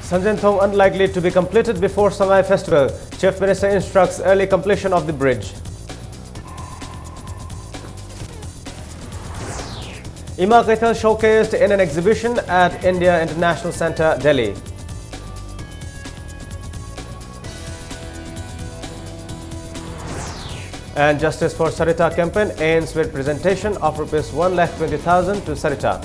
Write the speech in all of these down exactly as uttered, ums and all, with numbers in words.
Sanjenthong unlikely to be completed before Sangai Festival. Chief Minister instructs early completion of the bridge. Ima Keithel showcased in an exhibition at India International Centre, Delhi. And Justice for Sarita campaign ends with presentation of rupees one lakh twenty thousand to Sarita.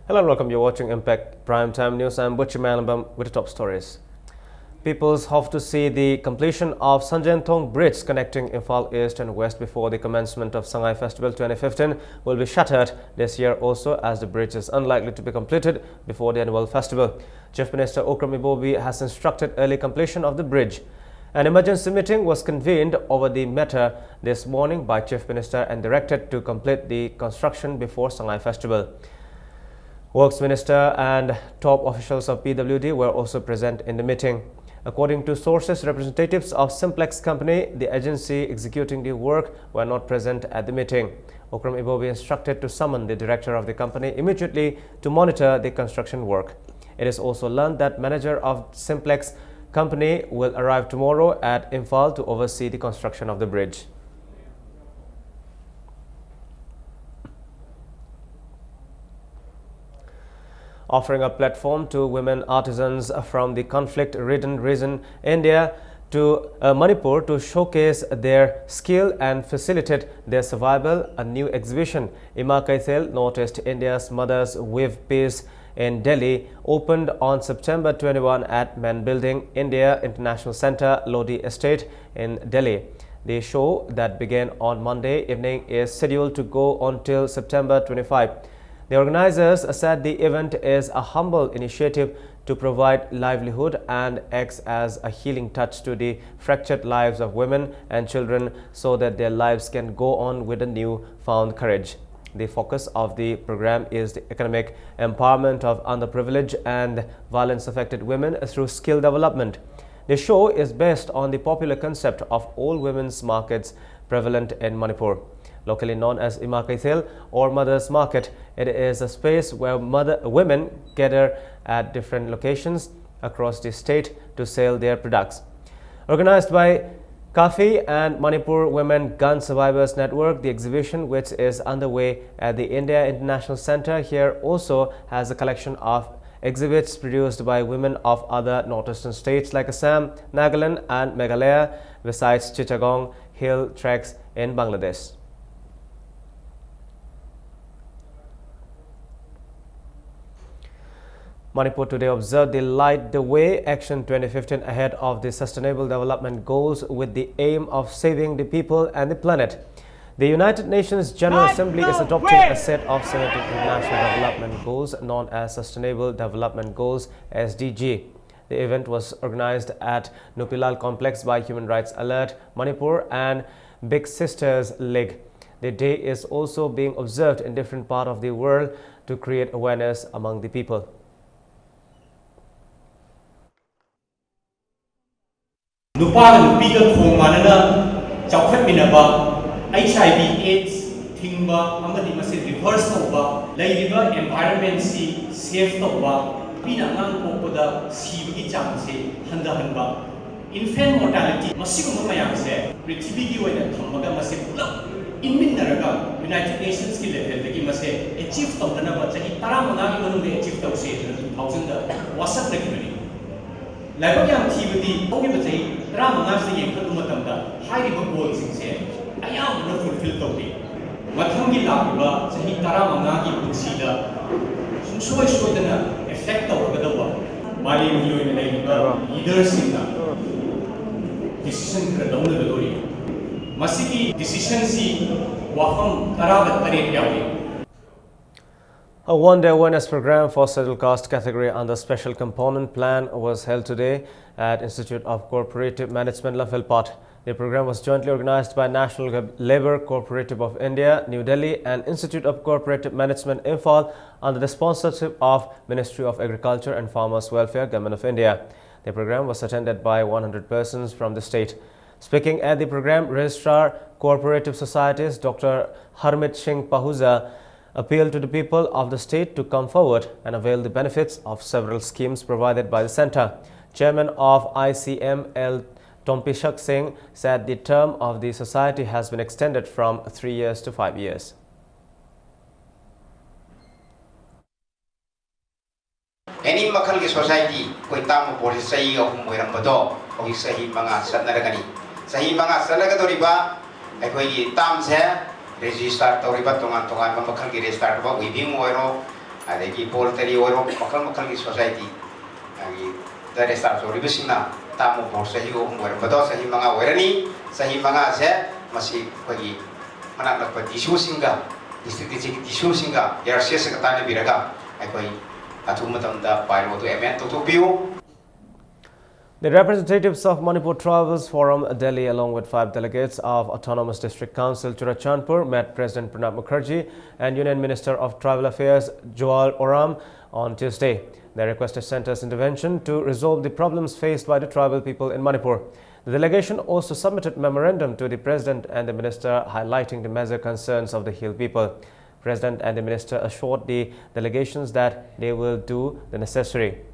Hello and welcome. You're watching Impact Prime Time News. I'm Butchie Manlambam with the top stories. Peoples hope to see the completion of Sanjenthong Bridge connecting Imphal East and West before the commencement of Sangai Festival twenty fifteen will be shattered this year also, as the bridge is unlikely to be completed before the annual festival. Chief Minister Okram Ibobi has instructed early completion of the bridge. An emergency meeting was convened over the matter this morning by Chief Minister and directed to complete the construction before Sangai Festival. Works Minister and top officials of P W D were also present in the meeting. According to sources, representatives of Simplex Company, the agency executing the work, were not present at the meeting. Okram Ibobi instructed to summon the director of the company immediately to monitor the construction work. It is also learned that manager of Simplex Company will arrive tomorrow at Imphal to oversee the construction of the bridge. Offering a platform to women artisans from the conflict-ridden region, India, to uh, Manipur to showcase their skill and facilitate their survival. A new exhibition, Ima Keithel, Northeast India's Mothers Weave Peace in Delhi, opened on September twenty-one at Men Building, India International Centre, Lodi Estate in Delhi. The show that began on Monday evening is scheduled to go on till September twenty-five. The organizers said the event is a humble initiative to provide livelihood and acts as a healing touch to the fractured lives of women and children so that their lives can go on with a new found courage. The focus of the program is the economic empowerment of underprivileged and violence-affected women through skill development. The show is based on the popular concept of all women's markets prevalent in Manipur. Locally known as Ima Keithel or Mother's Market, it is a space where mother, women gather at different locations across the state to sell their products. Organized by CAFI and Manipur Women Gun Survivors Network, the exhibition, which is underway at the India International Center here, also has a collection of exhibits produced by women of other northeastern states like Assam, Nagaland, and Meghalaya, besides Chittagong Hill Tracts in Bangladesh. Manipur Today observed the Light the Way Action twenty fifteen ahead of the Sustainable Development Goals with the aim of saving the people and the planet. The United Nations General Assembly is adopting a set of seventeen international development goals known as Sustainable Development Goals, S D G. The event was organized at Nupilal Complex by Human Rights Alert Manipur and Big Sisters League. The day is also being observed in different parts of the world to create awareness among the people. ꯅꯨꯄꯥꯒ ꯅꯨꯄꯤꯒ ꯈꯣꯡ ꯃꯥꯟꯅꯅ ꯆꯥꯎꯈꯠꯃꯤꯟꯅꯕ, H ꯑꯥꯏ V ads ꯊꯤꯡꯕ ꯑꯃꯗꯤ ꯃꯁꯤ reverse ꯇꯧꯕ, ꯂꯩꯔꯤꯕ ꯑꯦꯟꯚꯥꯏꯔꯟꯃꯦꯟꯁꯤ safe ꯇꯧꯕ, ꯅꯨꯄꯤꯅ ꯑꯉꯥꯡ ꯄꯣꯛꯄꯗ ꯁꯤꯕꯒꯤ ꯆꯥꯡꯁꯤ ꯍꯟꯊꯍꯟꯕ, ꯏꯟꯐꯦꯟ ꯃꯣꯔꯇꯥꯂꯤꯇꯤ, ꯃꯁꯤꯒꯨꯝꯕ ꯃꯌꯥꯝꯁꯦ ꯄ꯭ꯔꯤꯊꯤꯕꯤꯒꯤ ꯑꯣꯏꯅ ꯊꯝꯃꯒ ꯃꯁꯤ ꯄꯨꯂꯞ ꯏꯟꯃꯤꯟꯅꯔꯒ ꯌꯨꯅꯥꯏꯇꯦꯗ ꯅꯦꯁꯟꯁꯀꯤ ꯂꯦꯚꯦꯜꯗꯒꯤ ꯃꯁꯦ ꯑꯦꯆꯤꯚ ꯇꯧꯅꯅꯕ ꯆꯍꯤ ꯇꯔꯥꯃꯉꯥꯒꯤ ꯃꯅꯨꯡꯗ ꯑꯦꯆꯤꯚ ꯇꯧꯁꯦ ꯍꯥꯏꯅ ꯇꯨ ꯊꯥꯎꯖꯟꯗ ꯋꯥꯁꯛꯅꯈꯤꯕꯅꯤ꯫ ꯂꯥꯏꯕꯛ ꯌꯥꯝ ꯊꯤꯕꯗꯤ ꯍꯧꯈꯤꯕ ꯆꯍꯤ ꯇꯔꯥꯃꯉꯥꯁꯤꯗ ꯌꯦꯡꯈꯠꯂꯨꯕ ꯃꯇꯝꯗ ꯍꯥꯏꯔꯤꯕ ꯒꯣꯜꯁꯤꯡꯁꯦ ꯑꯌꯥꯝꯕꯅ ꯐꯨꯜꯐꯤꯜ ꯇꯧꯗꯦ꯫ ꯃꯊꯪꯒꯤ ꯂꯥꯛꯂꯤꯕ ꯆꯍꯤ ꯇꯔꯥꯃꯉꯥꯒꯤ ꯄꯨꯟꯁꯤꯗ ꯁꯨꯡꯁꯣꯏ ꯁꯣꯏꯗꯅ ꯑꯦꯐꯦꯛ ꯇꯧꯔꯒꯗꯧꯕ ꯃꯥꯂꯦꯝꯒꯤ ꯑꯣꯏꯅ ꯂꯩꯔꯤꯕ ꯂꯤꯗꯔꯁꯤꯡꯅ ꯗꯤꯁꯤꯖꯟ ꯈꯔ ꯂꯧꯅꯒꯗꯧꯔꯤ꯫ ꯃꯁꯤꯒꯤ ꯗꯤꯁꯤꯖꯟꯁꯤ ꯋꯥꯐꯝ ꯇꯔꯥꯒ ꯇꯔꯦꯠ ꯌꯥꯎꯏ꯫ A one-day awareness program for Scheduled Caste category under Special Component Plan was held today at Institute of Cooperative Management, Lamphel Pat. The program was jointly organized by National Gab-, Labour Cooperative of India, New Delhi, and Institute of Cooperative Management, Imphal, under the sponsorship of Ministry of Agriculture and Farmers Welfare, Government of India. The program was attended by one hundred persons from the state. Speaking at the program, Registrar Cooperative Societies Doctor Harmeet Singh Pahuja appealed to the people of the state to come forward and avail the benefits of several schemes provided by the centre. Chairman of I C M L Tompishak Singh said the term of the society has been extended from three years to five years. ꯑꯦꯅꯤ ꯃꯈꯜꯒꯤ society ꯑꯩꯈꯣꯏ ꯇꯥꯝ of ꯕꯣꯔꯗꯁꯦ ꯆꯍꯤ ꯑꯍꯨꯝ ꯑꯣꯏꯔꯝꯕꯗꯣ ꯍꯧꯖꯤꯛ ꯆꯍꯤ ꯃꯉꯥ ꯆꯠꯅꯔꯒꯅꯤ꯫ ꯆꯍꯤ ꯃꯉꯥ ꯆꯠꯂꯒꯗꯧꯔꯤꯕ ꯑꯩꯈꯣꯏꯒꯤ ꯇꯥꯝꯁꯦ ꯔꯦꯖꯤꯁꯇꯥꯔ ꯇꯧꯔꯤꯕ ꯇꯣꯉꯥꯟ ꯇꯣꯉꯥꯟꯕ ꯃꯈꯜꯒꯤ ꯔꯦꯖꯤꯁꯇꯥꯔ ꯇꯧꯕ ꯋꯤꯚꯤꯡ ꯑꯣꯏꯔꯣ, ꯑꯗꯒꯤ ꯄꯣꯜꯇꯔꯤ ꯑꯣꯏꯔꯣ, ꯃꯈꯜ ꯃꯈꯜꯒꯤ ꯁꯣꯁꯥꯏꯇꯤ ꯗ ꯔꯦꯖꯤꯁꯇꯥꯔ ꯇꯧꯔꯤꯕꯁꯤꯡꯅ ꯇꯥꯝ ꯑꯣꯐ ꯕꯣꯔꯗ ꯆꯍꯤ ꯑꯍꯨꯝ ꯑꯣꯏꯔꯝꯕꯗꯣ ꯆꯍꯤ ꯃꯉꯥ ꯑꯣꯏꯔꯅꯤ꯫ ꯆꯍꯤ ꯃꯉꯥꯁꯦ ꯃꯁꯤ ꯑꯩꯈꯣꯏꯒꯤ ꯃꯅꯥꯛ ꯅꯛꯄ ꯗꯤ ꯁꯤ ꯑꯣꯁꯤꯡꯒ, ꯗꯤꯁꯇ꯭ꯔꯤꯛ ꯗꯤꯁꯇ꯭ꯔꯤꯛꯀꯤ ꯗꯤ ꯁꯤ ꯑꯣꯁꯤꯡꯒ, ꯑꯦ ꯑꯥꯔ ꯁꯤ ꯑꯦꯁꯀ ꯇꯥꯟꯅꯕꯤꯔꯒ ꯑꯩꯈꯣꯏ ꯑꯊꯨꯕ ꯃꯇꯝꯗ ꯕꯥꯏꯂꯣꯗꯨ ꯑꯦꯃꯦꯟ ꯇꯧꯊꯣꯛꯄꯤꯌꯨ꯫ The representatives of Manipur Tribals Forum Delhi, along with five delegates of Autonomous District Council Churachandpur, met President Pranab Mukherjee and Union Minister of Tribal Affairs Jual Oram on Tuesday. They requested centre's intervention to resolve the problems faced by the tribal people in Manipur. The delegation also submitted memorandum to the president and the minister, highlighting the major concerns of the hill people. President and the minister assured the delegations that they will do the necessary.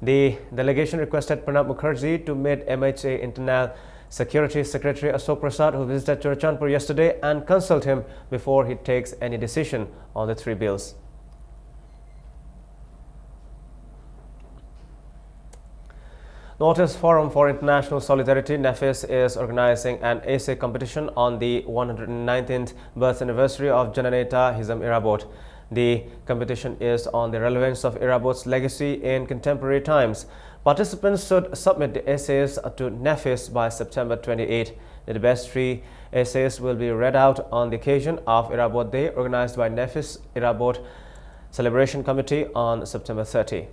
The delegation requested Pranab Mukherjee to meet M H A Internal Security Secretary Ashok Prasad, who visited Churachandpur yesterday, and consult him before he takes any decision on the three bills. Northeast Forum for International Solidarity, NEFIS, is organizing an essay competition on the one hundred nineteenth birth anniversary of Jananetha Hizam Irabot. The competition is on the relevance of Irabot's legacy in contemporary times. Participants should submit the essays to NEFIS by September twenty-eighth. The best three essays will be read out on the occasion of Irabot Day, organized by NEFIS Irabot Celebration Committee on September thirty.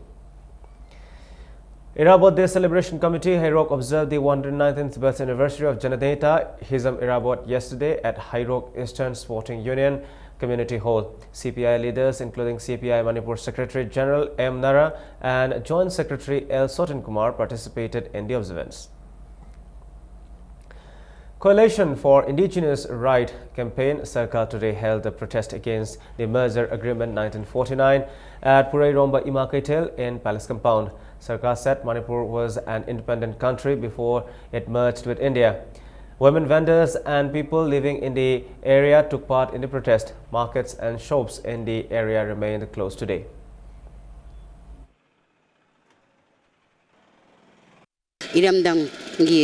Irabot Day Celebration Committee, Hairok, observed the one hundred nineteenth birth anniversary of Jananetha Hizam Irabot yesterday at Hairok Eastern Sporting Union Community Hall. C P I leaders, including C P I Manipur Secretary General M Nara and Joint Secretary L Sotin Kumar, participated in the observance. Coalition for Indigenous Right campaign, Sarkar, today held a protest against the merger agreement nineteen forty-nine at Pureiromba Ima Keithel in Palace Compound. Sarkar said Manipur was an independent country before it merged with India. Women vendors and people living in the area took part in the protest. Markets and shops in the area remained closed today. ꯏꯔꯝꯗꯝꯒꯤ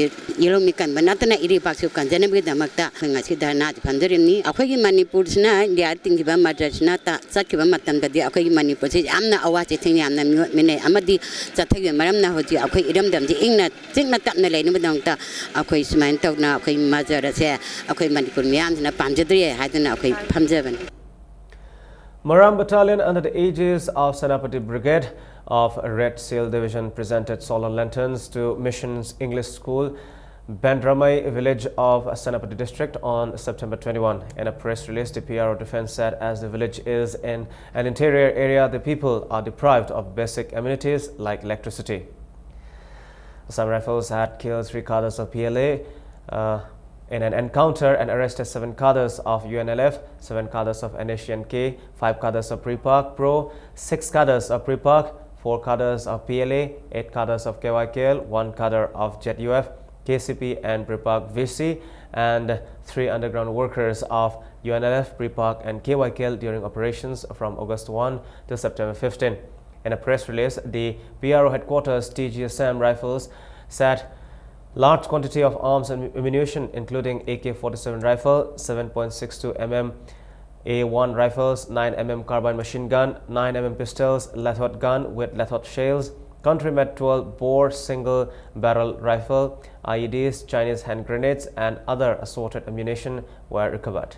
ꯏꯔꯣꯝ ꯃꯤꯀꯟꯕ ꯅꯠꯇꯅ ꯏꯔꯩꯕꯥꯛꯁꯨ ꯀꯟꯖꯅꯕꯒꯤꯗꯃꯛꯇ ꯑꯩꯈꯣꯏ ꯉꯁꯤ ꯙꯔꯅꯥꯁꯤ ꯐꯝꯖꯔꯤꯕꯅꯤ꯫ ꯑꯩꯈꯣꯏꯒꯤ ꯃꯅꯤꯄꯨꯔꯁꯤꯅ India ꯇꯤꯟꯈꯤꯕ ꯃꯔꯖꯔꯁꯤꯅ ꯆꯠꯈꯤꯕ ꯃꯇꯝꯗꯗꯤ ꯑꯩꯈꯣꯏꯒꯤ ꯃꯅꯤꯄꯨꯔꯁꯤ ꯌꯥꯝꯅ ꯑꯋꯥ ꯆꯩꯊꯦꯡ ꯌꯥꯝꯅ ꯃꯤꯑꯣꯠ ꯃꯤꯅꯩ ꯑꯃꯗꯤ ꯆꯠꯊꯈꯤꯕ ꯃꯔꯝꯅ ꯍꯧꯖꯤꯛ ꯑꯩꯈꯣꯏ ꯏꯔꯝꯗꯝꯁꯤ ꯏꯪꯅ ꯆꯤꯛꯅ ꯇꯞꯅ ꯂꯩꯅꯕꯒꯤꯗꯃꯛꯇ ꯑꯩꯈꯣꯏ ꯁꯨꯃꯥꯏꯅ ꯇꯧꯗꯅ ꯑꯩꯈꯣꯏ ꯃꯔꯖꯔ ꯑꯁꯦ ꯑꯩꯈꯣꯏ ꯃꯅꯤꯄꯨꯔ ꯃꯤꯌꯥꯝꯁꯤꯅ ꯄꯥꯝꯖꯗ꯭ꯔꯦ ꯍꯥꯏꯗꯨꯅ ꯑꯩꯈꯣꯏ ꯐꯝꯖꯕꯅꯤ꯫ Maram Battalion, under the aegis of Senapati Brigade of Red Shield Division, presented solar lanterns to Mission's English School, Bandramai village of Senapati district, on September twenty-one. In a press release, the P R O defense said as the village is in an interior area, the people are deprived of basic amenities like electricity. Assam Rifles had killed three cadres of P L A uh, in an encounter and arrested seven cadres of U N L F, seven cadres of N S C N K, five cadres of PREPAK Pro, six cadres of PREPAK, four cadres of P L A, eight cadres of K Y K L, one cadre of Z U F, K C P and PREPAK V C, and three underground workers of U N L F, PREPAK and K Y K L during operations from August one to September fifteen. In a press release, the P R O headquarters, D G Assam Rifles, said large quantity of arms and ammunition, including A K forty-seven rifle, seven point six two M M A one rifles, nine M M carbine machine gun, nine M M pistols, lathot gun with lathot shells, country-made twelve-bore single-barrel rifle, I E Ds, Chinese hand grenades, and other assorted ammunition were recovered.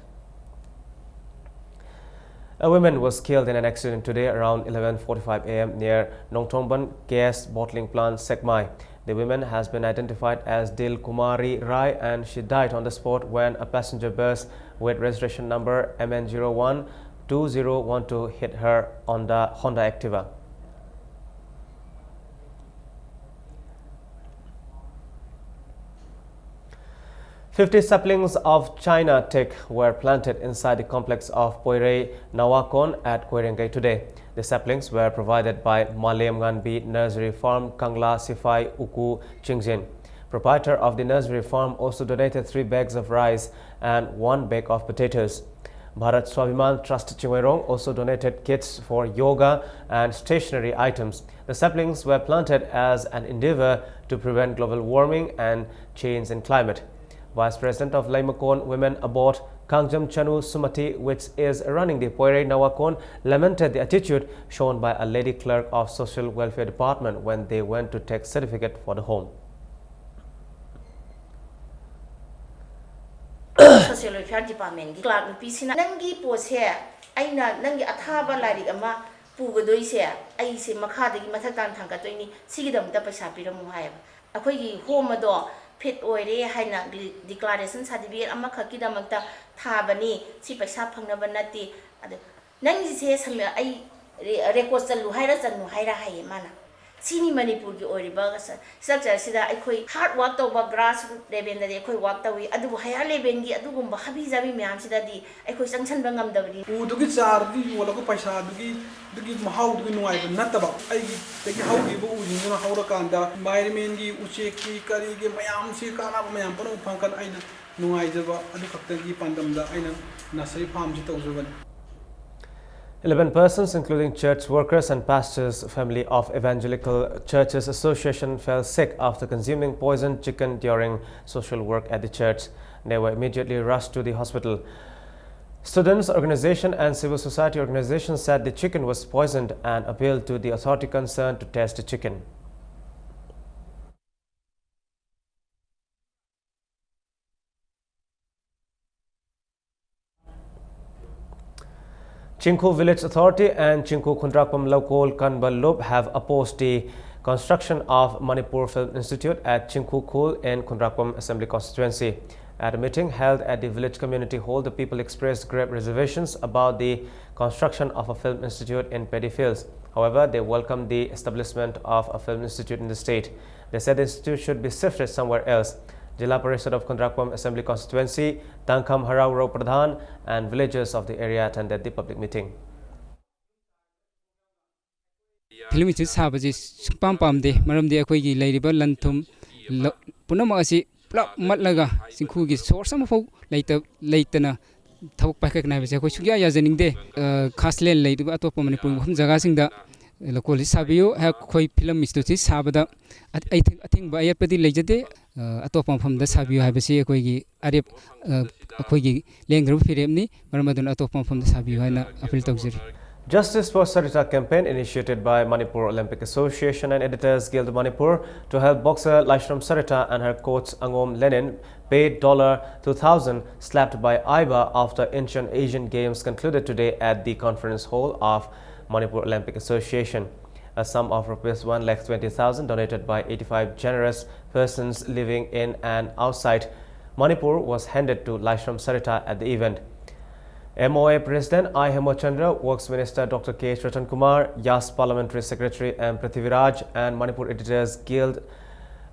A woman was killed in an accident today around eleven forty-five A M near Nongtongban gas bottling plant, Sekmai. The woman has been identified as Dil Kumari Rai, and she died on the spot when a passenger bus with registration number M N zero one two zero one two hit her on the Honda Activa. Fifty saplings of China teak were planted inside the complex of Poirei Nawakon at Koirengei today. The saplings were provided by Malem Nganbi Nursery Farm, Kangla Sifai Uku Chingjin. Proprietor of the nursery farm also donated three bags of rice and one bag of potatoes. Bharat Swabhiman Trust Chingweirong also donated kits for yoga and stationery items. The saplings were planted as an endeavor to prevent global warming and change in climate. Vice President of Leimakon Women Abort, Kangjam Chanu Sumati, which is running the Poirei Nawakon, lamented the attitude shown by a lady clerk of Social Welfare Department when they went to take certificate for the home. Social Welfare Departmentꯀꯤ clerk ꯅꯨꯄꯤꯁꯤꯅ, "ꯅꯪꯒꯤ ꯄꯣꯠꯁꯦ ꯑꯩꯅ ꯅꯪꯒꯤ ꯑꯊꯥꯕ ꯂꯥꯏꯔꯤꯛ ꯑꯃ ꯄꯨꯒꯗꯣꯏꯁꯦ, ꯑꯩꯁꯦ ꯃꯈꯥꯗꯒꯤ ꯃꯊꯛ ꯇꯥꯅ ꯊꯥꯡꯒꯠꯇꯣꯏꯅꯤ, ꯁꯤꯒꯤꯗꯃꯛꯇ ꯄꯩꯁꯥ ꯄꯤꯔꯝꯃꯨ" ꯍꯥꯏꯌꯦꯕ꯫ ꯑꯩꯈꯣꯏꯒꯤ home ꯑꯗꯣ fit ꯑꯣꯏꯔꯦ ꯍꯥꯏꯅ declaration certificate ꯑꯃꯈꯛꯀꯤꯗꯃꯛꯇ ꯊꯥꯕꯅꯤ, ꯁꯤ ꯄꯩꯁꯥ ꯐꯪꯅꯕ ꯅꯠꯇꯦ꯫ ꯑꯗꯣ ꯅꯪꯒꯤꯁꯦ ꯁꯝ-, ꯑꯩ re-, record ꯆꯜꯂꯨ ꯍꯥꯏꯔ ꯆꯜꯂꯨ ꯍꯥꯏꯔ ꯍꯥꯏꯌꯦ ꯃꯥꯅ꯫ ꯁꯤꯅꯤ ꯃꯅꯤꯄꯨꯔꯒꯤ ꯑꯣꯏꯔꯤꯕ ꯁ-, structure ꯁꯤꯗ ꯑꯩꯈꯣꯏ hard work ꯇꯧꯕ grassroot level ꯗꯗꯤ ꯑꯩꯈꯣꯏ work ꯇꯧꯏ, ꯑꯗꯨꯕꯨ higher level ꯒꯤ ꯑꯗꯨꯒꯨꯝꯕ ꯍꯥꯕꯤ ꯖꯥꯕꯤ ꯃꯌꯥꯝꯁꯤꯗꯗꯤ ꯑꯩꯈꯣꯏ ꯆꯪꯁꯟꯕ ꯉꯝꯗꯕꯅꯤ꯫ ꯎꯗꯨꯒꯤ ꯆꯥꯔꯗꯨ ꯌꯣꯜꯂꯒ ꯄꯩꯁꯥꯗꯨꯒꯤ, ꯑꯗꯨꯒꯤ ꯃꯍꯥꯎꯗꯨꯒꯤ ꯅꯨꯡꯉꯥꯏꯕ ꯅꯠꯇꯕ, ꯑꯩꯒꯤꯗꯒꯤ ꯍꯧꯈꯤꯕ ꯎꯁꯤꯡꯗꯨꯅ ꯍꯧꯔꯀꯥꯟꯗ environment ꯀꯤ, ꯎꯆꯦꯛꯀꯤ, ꯀꯔꯤꯒꯤ ꯃꯌꯥꯝꯁꯤ ꯀꯥꯟꯅꯕ ꯃꯌꯥꯝ ꯄꯨꯝꯅꯃꯛ ꯐꯪꯀꯥꯟꯗ ꯑꯩꯅ ꯅꯨꯡꯉꯥꯏꯖꯕ ꯑꯗꯨ ꯈꯛꯇꯒꯤ ꯄꯥꯟꯗꯝꯗ ꯑꯩꯅ nursery farm ꯁꯤ ꯇꯧꯖꯕꯅꯤ꯫ Eleven persons, including church workers and pastors, family of Evangelical Churches Association, fell sick after consuming poisoned chicken during social work at the church. They were immediately rushed to the hospital. Students, organization and civil society organizations said the chicken was poisoned and appealed to the authority concerned to test the chicken. Chingkhu Village Authority and Chingkhu Khundrakpam Lokol Kanba Lup have opposed the construction of Manipur Film Institute at Chingkhu Khul in Khundrakpam Assembly Constituency. At a meeting held at the village community hall, the people expressed grave reservations about the construction of a film institute in paddy fields. However, they welcomed the establishment of a film institute in the state. They said the institute should be shifted somewhere else. Zilla Parishad of Khundrakpam Assembly Constituency, Tangkham Harao Rao Pradhan, and villagers of the area attended the public meeting. Film institute ꯁꯥꯕꯁꯤ ꯁꯨꯡꯄꯥꯝ ꯄꯥꯝꯗꯦ꯫ ꯃꯔꯝꯗꯤ ꯑꯩꯈꯣꯏꯒꯤ ꯂꯩꯔꯤꯕ ꯂꯟ ꯊꯨꯝ ꯂ-, ꯄꯨꯝꯅꯃꯛ ꯑꯁꯤ ꯄꯨꯂꯞ ꯃꯠꯂꯒ ꯆꯤꯡꯈꯨꯒꯤ ꯁꯣꯔꯁ ꯑꯃꯐꯥꯎ ꯂꯩꯇ-, ꯂꯩꯇꯅ ꯊꯕꯛ ꯄꯥꯏꯈꯠꯀꯅꯤ ꯍꯥꯏꯕꯁꯦ ꯑꯩꯈꯣꯏ ꯁꯨꯡꯌꯥ ꯌꯥꯖꯅꯤꯡꯗꯦ꯫ ꯑ, ꯈꯥꯁꯂꯦꯟ ꯂꯩꯔꯤꯕ ꯑꯇꯣꯞꯄ ꯃꯅꯤꯄꯨꯔꯒꯤ ꯃꯐꯝ ꯖꯒꯥꯁꯤꯡꯗ ꯂꯩꯀꯣꯜꯁꯤ ꯁꯥꯕꯤꯌꯨ꯫ ꯑꯩꯈꯣꯏ ꯐꯤꯂꯝ ꯏꯟꯁꯇꯤꯇ꯭ꯌꯨꯠꯁꯤ ꯁꯥꯕꯗ ꯑ-, ꯑꯩ-, ꯑꯊꯤꯡꯕ ꯑꯌꯦꯠꯄꯗꯤ ꯂꯩꯖꯗꯦ꯫ ꯑ, ꯑꯇꯣꯞꯄ ꯃꯐꯝꯗ ꯁꯥꯕꯤꯌꯨ ꯍꯥꯏꯕꯁꯤ ꯑꯩꯈꯣꯏꯒꯤ ꯑꯔꯦꯞ-, ꯑ, ꯑꯩꯈꯣꯏꯒꯤ ꯂꯦꯡꯗ꯭ꯔꯕ ꯐꯤꯔꯦꯞꯅꯤ꯫ ꯃꯔꯝ ꯑꯗꯨꯅ ꯑꯇꯣꯞꯄ ꯃꯐꯝꯗ ꯁꯥꯕꯤꯌꯨ ꯍꯥꯏꯅ ꯑꯄꯤꯜ ꯇꯧꯖꯔꯤ꯫ Justice for Sarita campaign initiated by Manipur Olympic Association and Editors Guild Manipur to help boxer Laishram Sarita and her coach Angom Lenin paid dollar two thousand slapped by aiba after Incheon Asian Games concluded today at the conference hall of Manipur Olympic Association. A sum of rupees one lakh twenty thousand donated by eighty-five generous persons living in and outside Manipur was handed to Laishram Sarita at the event. M O A President I Hemochandra, Works Minister Doctor K H Ratan Kumar, Yas Parliamentary Secretary M Prithviraj, and Manipur Editors Guild,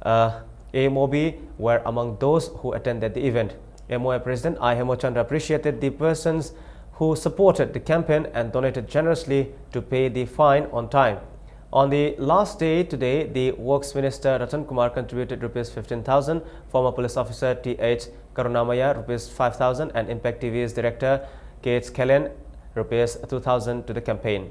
uh, A Mobi were among those who attended the event. M O A President I Hemochandra appreciated the persons who supported the campaign and donated generously to pay the fine on time. On the last day today, the Works Minister Ratan Kumar contributed rupees fifteen thousand, former police officer T H Karunamaya rupees five thousand, and Impact T V's director K H Khelen rupees two thousand to the campaign.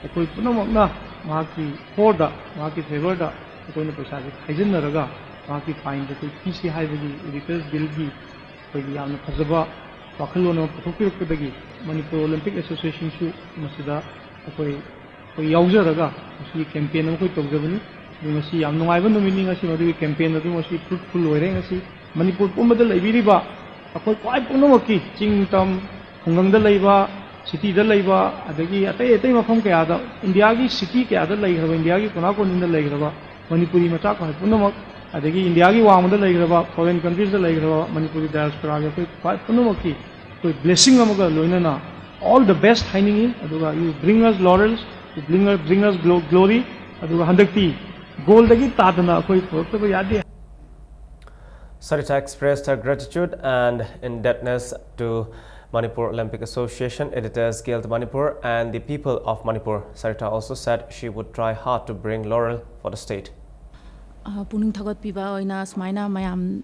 ꯑꯩꯈꯣꯏ ꯄꯨꯝꯅꯃꯛꯅ ꯃꯍꯥꯛꯀꯤ ꯐꯣꯔꯗ, ꯃꯍꯥꯛꯀꯤ ꯐꯦꯚꯔꯗ ꯑꯩꯈꯣꯏꯅ ꯄꯩꯁꯥꯁꯦ ꯈꯥꯏꯖꯤꯟꯅꯔꯒ ꯃꯍꯥꯛꯀꯤ ꯐꯥꯏꯟꯗ ꯑꯩꯈꯣꯏ ꯄꯤꯁꯤ ꯍꯥꯏꯕꯒꯤ ꯑꯦꯗꯤꯇꯔꯁ ꯒꯤꯜꯒꯤ ꯑꯩꯈꯣꯏꯒꯤ ꯌꯥꯝꯅ ꯐꯖꯕ ꯋꯥꯈꯜꯂꯣꯟ ꯑꯃ ꯄꯨꯊꯣꯛꯄꯤꯔꯛꯄꯗꯒꯤ ꯃꯅꯤꯄꯨꯔ ꯑꯣꯂꯤꯝꯄꯤꯛ ꯑꯦꯁꯣꯁꯤꯌꯦꯁꯟꯁꯨ ꯃꯁꯤꯗ ꯑꯩꯈꯣꯏ ꯑꯩꯈꯣꯏ ꯌꯥꯎꯖꯔꯒ ꯃꯁꯤꯒꯤ ꯀꯦꯝꯄꯦꯟ ꯑꯃ ꯑꯩꯈꯣꯏ ꯇꯧꯖꯕꯅꯤ꯫ ꯑꯗꯨ ꯉꯁꯤ ꯌꯥꯝ ꯅꯨꯡꯉꯥꯏꯕ ꯅꯨꯃꯤꯠꯅꯤ꯫ ꯉꯁꯤ ꯃꯗꯨꯒꯤ ꯀꯦꯝꯄꯦꯟ ꯑꯗꯨ ꯉꯁꯤ ꯐ꯭ꯔꯨꯠꯐꯨꯜ ꯑꯣꯏꯔꯦ꯫ ꯉꯁꯤ ꯃꯅꯤꯄꯨꯔ ꯄꯨꯝꯕꯗ ꯂꯩꯕꯤꯔꯤꯕ ꯑꯩꯈꯣꯏ ꯈ꯭ꯋꯥꯏ ꯄꯨꯝꯅꯃꯛꯀꯤ ꯆꯤꯡ ꯇꯝ ꯈꯨꯡꯒꯪꯗ ꯂꯩꯕ, ꯁꯤꯇꯤꯗ ꯂꯩꯕ, ꯑꯗꯒꯤ ꯑꯇꯩ ꯑꯇꯩ ꯃꯐꯝ ꯀꯌꯥꯗ, ꯏꯟꯗꯤꯌꯥꯒꯤ ꯁꯤꯇꯤ ꯀꯌꯥꯗ ꯂꯩꯈ꯭ꯔꯕ, ꯏꯟꯗꯤꯌꯥꯒꯤ ꯀꯣꯅꯥ ꯀꯣꯅꯤꯗ ꯂꯩꯈ꯭ꯔꯕ ꯃꯅꯤꯄꯨꯔꯤ ꯃꯆꯥ ꯈ꯭ꯋꯥꯏ ꯄꯨꯝꯅꯃꯛ, ꯑꯗꯒꯤ ꯏꯟꯗꯤꯌꯥꯒꯤ ꯋꯥꯡꯃꯗ ꯂꯩꯈ꯭ꯔꯕ, ꯐꯣꯔꯦꯟ ꯀꯟꯇ꯭ꯔꯤꯁꯇ ꯂꯩꯈ꯭ꯔꯕ ꯃꯅꯤꯄꯨꯔꯤ ꯗꯥꯏꯑꯁꯄꯣꯔꯥꯒꯤ ꯑꯩꯈꯣꯏ ꯈ꯭ꯋꯥꯏ ꯄꯨꯝꯅꯃꯛꯀꯤ ꯑꯩꯈꯣꯏ ꯕ꯭ꯂꯦꯁꯤꯡ ꯑꯃꯒ ꯂꯣꯏꯅꯅ all the best ꯍꯥꯏꯅꯤꯡꯉꯤ꯫ ꯑꯗꯨꯒ you bring us laurels, you bring us, bring us glo-, glory꯫ ꯑꯗꯨꯒ ꯍꯟꯗꯛꯇꯤ ꯒꯣꯜꯗꯒꯤ ꯇꯥꯗꯅ ꯑꯩꯈꯣꯏ ꯄꯨꯔꯛꯇꯕ ꯌꯥꯗꯦ꯫ Sarita expressed her gratitude and indebtedness to Manipur Olympic Association, Editors Guild Manipur, and the people of Manipur. Sarita also said she would try hard to bring laurel for the state. ꯑ, ꯄꯨꯛꯅꯤꯡ ꯊꯧꯒꯠꯄꯤꯕ ꯑꯣꯏꯅ ꯁꯨꯃꯥꯏꯅ ꯃꯌꯥꯝ,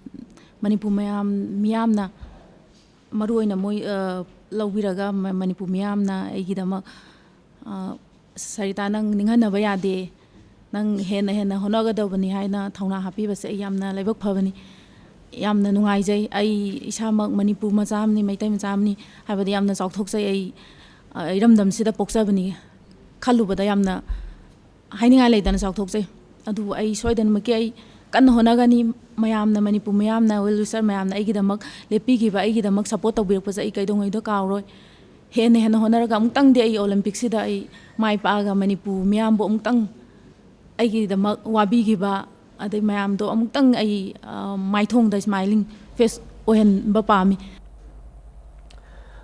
ꯃꯅꯤꯄꯨꯔ ꯃꯌꯥꯝ, ꯃꯤꯌꯥꯝꯅ ꯃꯔꯨ ꯑꯣꯏꯅ ꯃꯣꯏ, ꯑ, ꯂꯧꯕꯤꯔꯒ ꯃ-, ꯃꯅꯤꯄꯨꯔ ꯃꯤꯌꯥꯝꯅ ꯑꯩꯒꯤꯗꯃꯛ, ꯑ, "ꯁꯔꯤꯇꯥ, ꯅꯪ ꯅꯤꯡꯍꯟꯅꯕ ꯌꯥꯗꯦ, ꯅꯪ ꯍꯦꯟꯅ ꯍꯦꯟꯅ ꯍꯣꯠꯅꯒꯗꯧꯕꯅꯤ" ꯍꯥꯏꯅ ꯊꯧꯅꯥ ꯍꯥꯞꯄꯤꯕꯁꯦ ꯑꯩ ꯌꯥꯝꯅ ꯂꯥꯏꯕꯛ ꯐꯕꯅꯤ꯫ ꯌꯥꯝꯅ ꯅꯨꯡꯉꯥꯏꯖꯩ꯫ ꯑꯩ ꯏꯁꯥꯃꯛ ꯃꯅꯤꯄꯨꯔ ꯃꯆꯥ ꯑꯃꯅꯤ, ꯃꯩꯇꯩ ꯃꯆꯥ ꯑꯃꯅꯤ ꯍꯥꯏꯕꯗ ꯌꯥꯝꯅ ꯆꯥꯎꯊꯣꯛꯆꯩ꯫ ꯑꯩ, ꯑ, ꯏꯔꯝꯗꯝꯁꯤꯗ ꯄꯣꯛꯆꯕꯅꯤ ꯈꯜꯂꯨꯕꯗ ꯌꯥꯝꯅ ꯍꯥꯏꯅꯤꯡꯉꯥꯏ ꯂꯩꯇꯅ ꯆꯥꯎꯊꯣꯛꯆꯩ꯫ ꯑꯗꯨꯕꯨ ꯑꯩ ꯁꯣꯏꯗꯅꯃꯛꯀꯤ ꯑꯩ ꯀꯟꯅ ꯍꯣꯠꯅꯒꯅꯤ꯫ ꯃꯌꯥꯝꯅ, ꯃꯅꯤꯄꯨꯔ ꯃꯌꯥꯝꯅ, well wisher ꯃꯌꯥꯝꯅ ꯑꯩꯒꯤꯗꯃꯛ ꯂꯦꯞꯄꯤꯈꯤꯕ, ꯑꯩꯒꯤꯗꯃꯛ support ꯇꯧꯕꯤꯔꯛꯄꯁꯦ ꯑꯩ ꯀꯩꯗꯧꯉꯩꯗ ꯀꯥꯎꯔꯣꯏ꯫ ꯍꯦꯟꯅ ꯍꯦꯟꯅ ꯍꯣꯠꯅꯔꯒ ꯑꯃꯨꯛꯇꯪꯗꯤ ꯑꯩ Olympic ꯁꯤꯗ ꯑꯩ ꯃꯥꯏ ꯄꯥꯛꯑꯒ ꯃꯅꯤꯄꯨꯔ ꯃꯤꯌꯥꯝꯕꯨ ꯑꯃꯨꯛꯇꯪ ꯑꯩꯒꯤꯗꯃꯛ ꯋꯥꯕꯤꯈꯤꯕ, ꯑꯗꯩ ꯃꯌꯥꯝꯗꯣ ꯑꯃꯨꯛꯇꯪ ꯑꯩ, ꯑ, ꯃꯥꯏꯊꯣꯡꯗ smiling face ꯑꯣꯏꯍꯟꯕ ꯄꯥꯝꯃꯤ꯫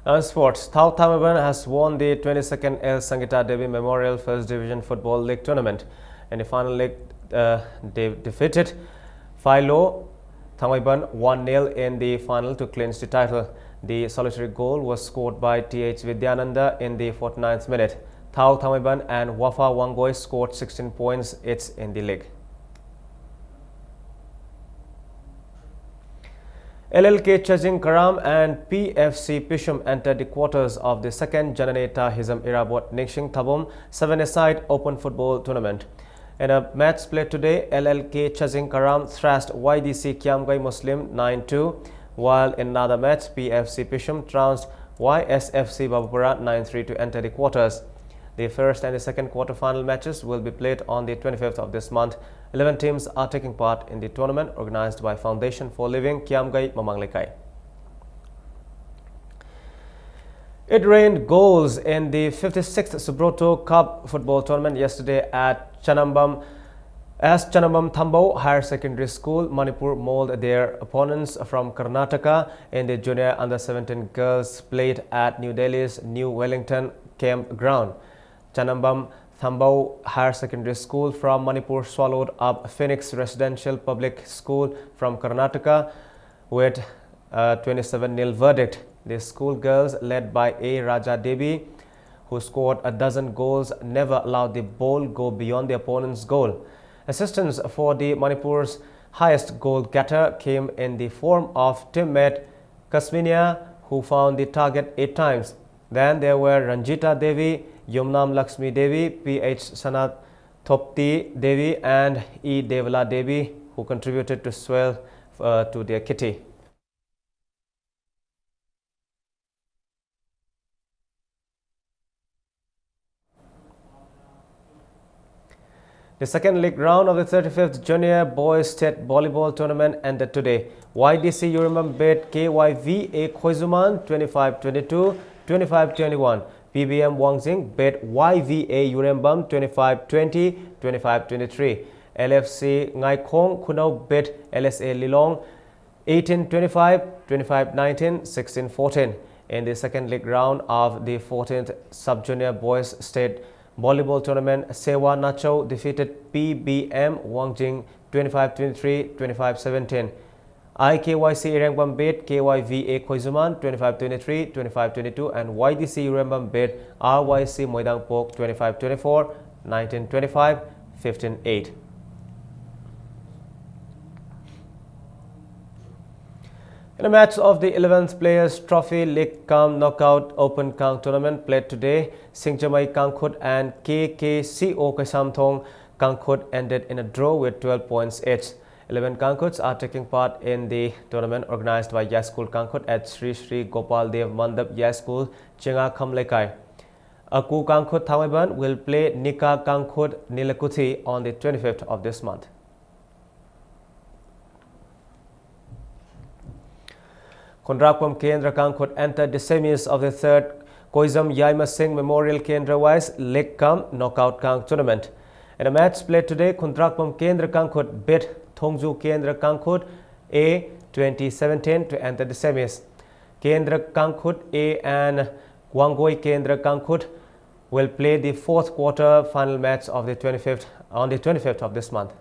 And sports, Thao Thangmeiban has won the twenty-second L Sangita Devi Memorial First Division Football League Tournament. In the final leg, uh, they defeated Philo Thangmeiban one nil in the final to clinch the title. The solitary goal was scored by T H Vidyananda in the forty-ninth minute. Thao Thangmeiban and Wafa Wangoi scored sixteen points each in the league. L L K Chajing Karam and P F C Pishum entered the quarters of the second Jananeta Hizam Irabot Ningshing Thabom seven-a-side Open Football Tournament. In a match played today, L L K Chajing Karam thrashed Y D C Kiamgai Muslim nine two, while in another match, P F C Pishum trounced Y S F C Babapura nine three to enter the quarters. The first and the second quarter-final matches will be played on the twenty-fifth of this month. Eleven teams are taking part in the tournament organized by Foundation for Living Kiamgai Mamang Lekai. It rained goals in the fifty-sixth Subroto Cup football tournament yesterday at Chanambam, as Chanambam Thambou Higher Secondary School, Manipur, mauled their opponents from Karnataka in the junior under seventeen girls played at New Delhi's New Wellington campground. Chanambam Thambou Higher Secondary School from Manipur swallowed up Phoenix Residential Public School from Karnataka with a twenty-seven nil verdict. The schoolgirls, led by A Raja Devi, who scored a dozen goals, never allowed the ball go beyond the opponent's goal. Assistance for the Manipur's highest goal getter came in the form of teammate Kasminia, who found the target eight times. Then there were Ranjita Devi, Yumnam Lakshmi Devi, P H Sanathopti Devi, and E Devala Devi, who contributed to swell uh, to their kitty. The second league round of the thirty-fifth Junior Boys State Volleyball Tournament ended today. Y D C Yurembam beat K Y V A Khoizuman twenty-five twenty-two, twenty-five twenty-one. P B M Wangjing beat Y V A Yurembam twenty-five twenty, twenty-five twenty-three. L F C Ngaikhong Khunau beat L S A Lilong eighteen twenty-five, twenty-five nineteen, sixteen fourteen. In the second league round of the fourteenth Sub-Junior Boys State Volleyball Tournament, Sewa Nacho defeated P B M Wangjing twenty-five twenty-three, twenty-five seventeen. I K Y C Irengpam beat K Y V A Khoizuman twenty-five twenty-three, twenty-five twenty-two, and Y D C Irengpam beat R Y C Moidangpok twenty-five twenty-four, nineteen twenty-five, fifteen eight. In a match of the eleventh Players Trophy League cum Knockout Open Kang Tournament played today, Singjamai Kangkhut and K K C O Kaisamthong Kangkhut ended in a draw with twelve points each. Eleven Kangkhuts are taking part in the tournament organized by Yaschool Kangkhut at Sri Sri Gopal Dev Mandap Yaschool, Chenga Khamlekai. Aku Kangkhut Thangmeiban will play Nika Kangkhut Nilakuthi on the twenty-fifth of this month. Khundrakpam Kendra Kangkhut entered the semis of the third Koizam Yaima Singh Memorial Kendra Wise League cum Knockout Kang Tournament. In a match played today, Khundrakpam Kendra Kangkhut beat Thongju Kendra Kangkhut A twenty seventeen to enter the semis. Kendra Kangkhut A and Wangoi Kendra Kangkhut will play the fourth quarter final match of the twenty-fifth on the twenty-fifth of this month.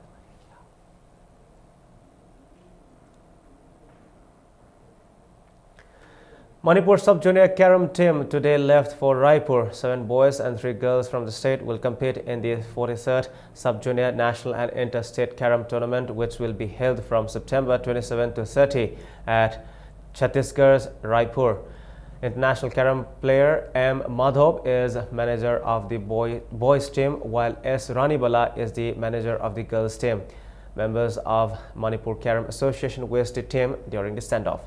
Manipur Sub-Junior Carom team today left for Raipur. Seven boys and three girls from the state will compete in the forty-third Sub-Junior National and Inter-State Carom Tournament, which will be held from September twenty-seven to thirty at Chhattisgarh's Raipur. International carom player M Madhov is manager of the boy, boys team, while S Ranibala is the manager of the girls team. Members of Manipur Carom Association wished the team during the send-off.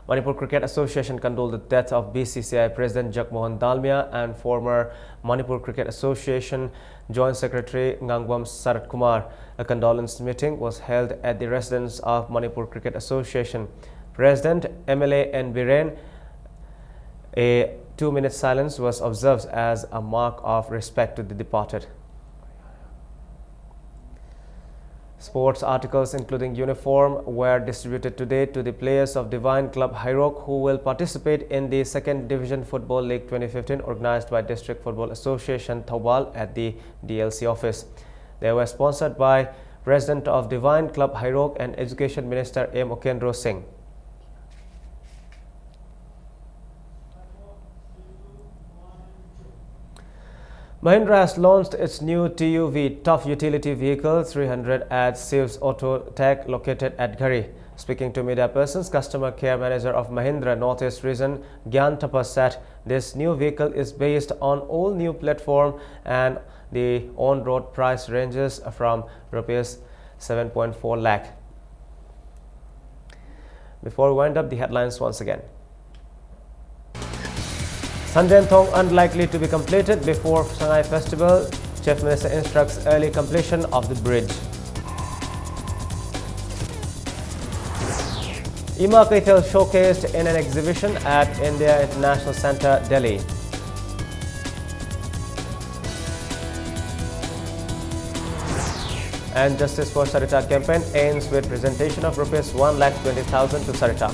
Manipur Cricket Association condoled the death of B C C I President Jagmohan Dalmia and former Manipur Cricket Association Joint Secretary Ngangbam Sarat Kumar. A condolence meeting was held at the residence of Manipur Cricket Association President, M L A N Biren. A two-minute silence was observed as a mark of respect to the departed. Sports articles, including uniform, were distributed today to the players of Divine Club Hairok, who will participate in the Second Division Football League twenty fifteen, organized by District Football Association Thoubal at the D L C office. They were sponsored by President of Divine Club Hairok and Education Minister M Okendro Singh. Mahindra has launched its new T U V, Tough Utility Vehicle three hundred, at Siv's Auto Tech, located at Ghari. Speaking to media persons, customer care manager of Mahindra Northeast Region, Gyan Tapas, said this new vehicle is based on all new platform and the on-road price ranges from rupees seven point four lakh. Before we wind up, the headlines once again. Sandenthong unlikely to be completed before Sangai Festival. Chief Minister instructs early completion of the bridge. Ima Keithel showcased in an exhibition at India International Centre, Delhi. And Justice for Sarita campaign ends with presentation of rupees one lakh twenty thousand to Sarita.